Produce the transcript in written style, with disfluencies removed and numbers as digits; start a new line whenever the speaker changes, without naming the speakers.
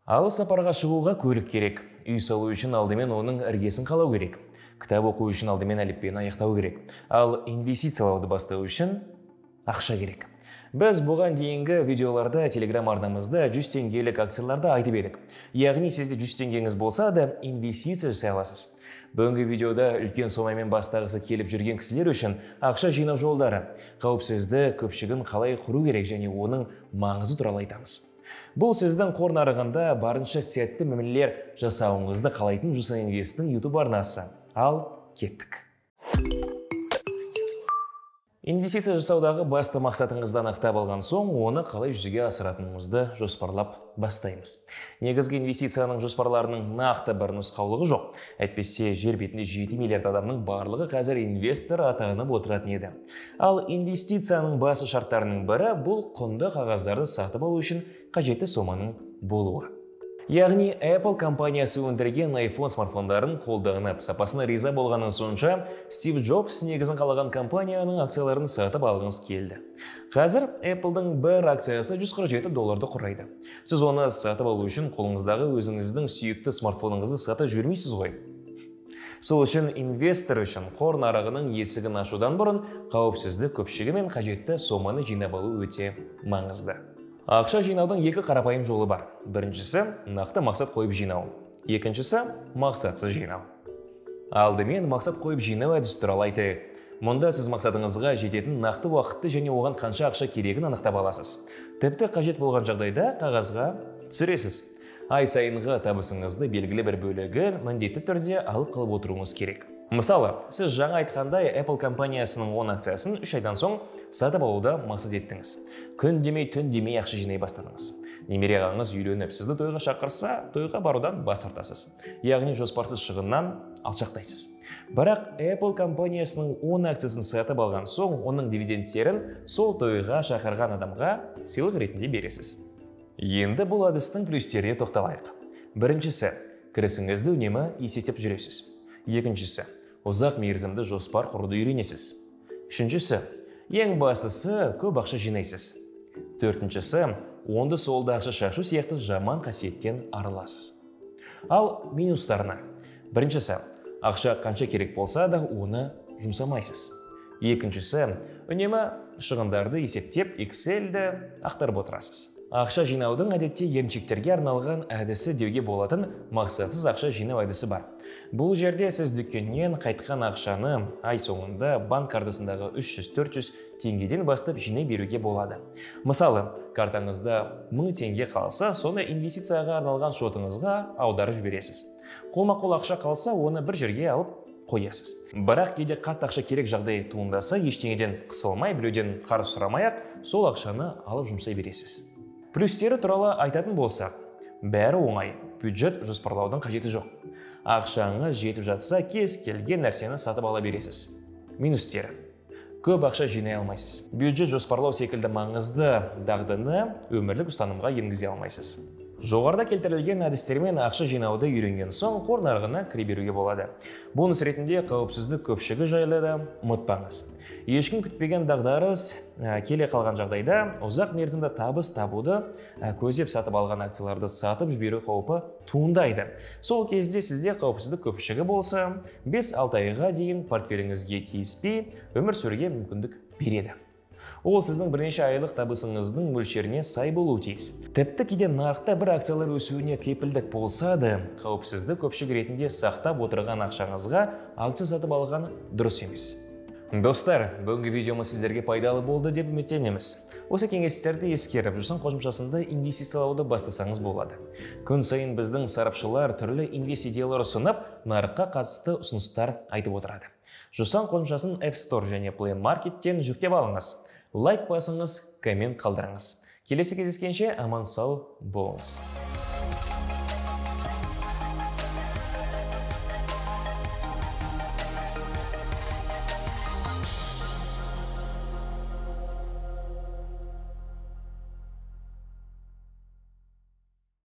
Алыс сапарға шығуға көлік керек. Үй салу үшін алдымен оның іргесін қалау керек. Кітап оқу үшін алдымен әліппені аяқтау керек. Ал инвестициялауды бастау үшін ақша керек. Біз бұған дейінгі видеоларда Telegram арнамызда 100 теңгелік акцияларды айтып едік. Яғни сізде 100 теңгеңіз болса да инвестиция жасай аласыз. Бүгінгі видеода үлкен сомамен бастағысы келіп жүрген кісілер үшін ақша жинау жолдары, қауіпсізді көпшігін қалай құру керек және оның маңызы туралы айтамыз. Бұл сіздің қор нарығында барынша сәтті мәмілелер жасауыңызды қалайтын Жусан Инвесттің YouTube арнасы. Ал кеттік. Инвестиция жасаудағы басты мақсатыңызды анықтап алған соң, оны қалай жүзеге асыратыныңызды жоспарлап бастаймыз. Негізгі инвестицияның жоспарларының нақты бір нұсқаулығы жоқ. Әйтпесе, жер бетінде 7 миллиард адамның барлығы қазір инвестор атанып отыратын еді. Ал инвестицияның басты шарттарының бірі бұл құнды қағаздарды сатып алу үшін қажетті соманың болуы. Яғни Apple компаниясы өндірген iPhone смартфондарын қолданып, сапасына риза болғанын сонша, Стив Джобс негізін қалаған компанияның акцияларын сатып алғыңыз келді. Қазір Apple'дың бір акциясы 147 долларды құрайды. Сіз оны сатып алу үшін қолыңыздағы өзіңіздің сүйікті смартфоныңызды сатып жібермейсіз ғой. Сол үшін инвестор үшін қор нарығының есігін ашудан бұрын қауіпсіздік көпшігі мен қажетті соманы жинап алу өте маңызды. Ақша жинаудың екі қарапайым жолы бар. Біріншісі нақты мақсат қойып жинау. Екіншісі мақсатсыз жинау. Алдымен мақсат қойып жинау әдісі туралы айтайық. Мұнда сіз мақсатыңызға жететін нақты уақытты және оған қанша ақша керегін анықтап аласыз. Тіпті қажет болған жағдайда қағазға түсіресіз. Ай сайынғы табысыңызды белгілі бір бөлігі міндетті түрде алып қалып отыруыңыз керек. Мысалы, сіз жаңа айтқандай Apple компаниясының 10 акциясын 3 айдан соң сатып алуды мақсат еттіңіз. Күн демей, түн демей ақша жинай бастадыңыз. Немере ағаңыз үйленіп, сізді тойға шақырса, тойға барудан бас тартасыз. Яғни жоспарсыз шығыннан алшақтайсыз. Бірақ Apple компаниясының 10 акциясын сатып алған соң, оның дивидендтерін сол тойға шақырған адамға сыйлық ретінде бересіз. Енді бұл әдістің плюстеріне тоқталайық. Біріншісі, кірісіңізді үнемі есептеп жүресіз. Екіншісі, ұзақ мерзімді жоспар құруды үйренесіз. Үшіншісі, ең бастысы, көп ақша жинайсыз. Төртіншісі, оңды-солды ақша шашу сияқты жаман қасиеттен арыласыз. Ал минустарына. Біріншісі, ақша қанша керек болса да оны жұмсамайсыз. Екіншісі, үнемі шығындарды есептеп Excel-ді ақтарып отырасыз. Ақша жинаудың әдетте еріншектерге арналған әдісі деуге болатын мақсатсыз ақша жинау әдісі бар. Бұл жерде сіз дүкеннен қайтқан ақшаны ай соңында банк картасындағы 300-400 теңгеден бастап жинай беруге болады. Мысалы, картаңызда 1000 теңге қалса, соны инвестицияға арналған шотыңызға аударып жібересіз. Қолма-қол ақша қалса, оны бір жерге алып қоясыз. Бірақ кейде қатты ақша керек жағдай туындаса, ештеңеден қысылмай, біреуден қарыз сұрамай-ақ, сол ақшаны алып жұмсай бересіз. Плюстері туралы айтатын болсақ, бәрі оңай, бюджет жоспарлаудың қажеті жоқ. Ақшаңыз жетіп жатса, кез келген нәрсені сатып ала бересіз. Минустері. Көп ақша жинай алмайсыз. Бюджет жоспарлау секілді маңызды дағдыны өмірлік ұстанымға енгізе алмайсыз. Жоғарыда келтірілген әдістермен ақша жинауды үйренген соң қор нарығына кіре беруге болады. Бонус ретінде қауіпсіздік көпшігі жайлы да ұмытпаңыз. Ешкім күтпеген дағдарыс келе қалған жағдайда ұзақ мерзімді табыс табуды көздеп сатып алған акцияларды сатып жіберу қаупі туындайды. Сол кезде сізде қауіпсіздік көпшігі болса, 5-6 айға дейін портфеліңізге тиіспей өмір сүруге мүмкіндік береді. Ол сіздің бірнеше айлық табысыңыздың мөлшеріне сай болуы тиіс. Тіпті кейде нарықта бір акциялар өсуіне кепілдік болса да, қауіпсіздік көпшік ретінде сақтап отырған ақшаңызға акция сатып алған дұрыс емес. Достар, бүгінгі видеомыз сіздерге пайдалы болды деп үміттенеміз. Осы кеңестерді ескеріп, Жусан қосымшасында инвестициялауды бастасаңыз болады. Күн сайын біздің сарапшылар түрлі инвестициялар ұсынып, нарыққа қатысты ұсыныстар айтып отырады. Жусан қосымшасын App Store және Play Market'тен жүктеп алыңыз. Лайк басыңыз, коммент қалдырыңыз. Келесі кездескенше аман сау болыңыз.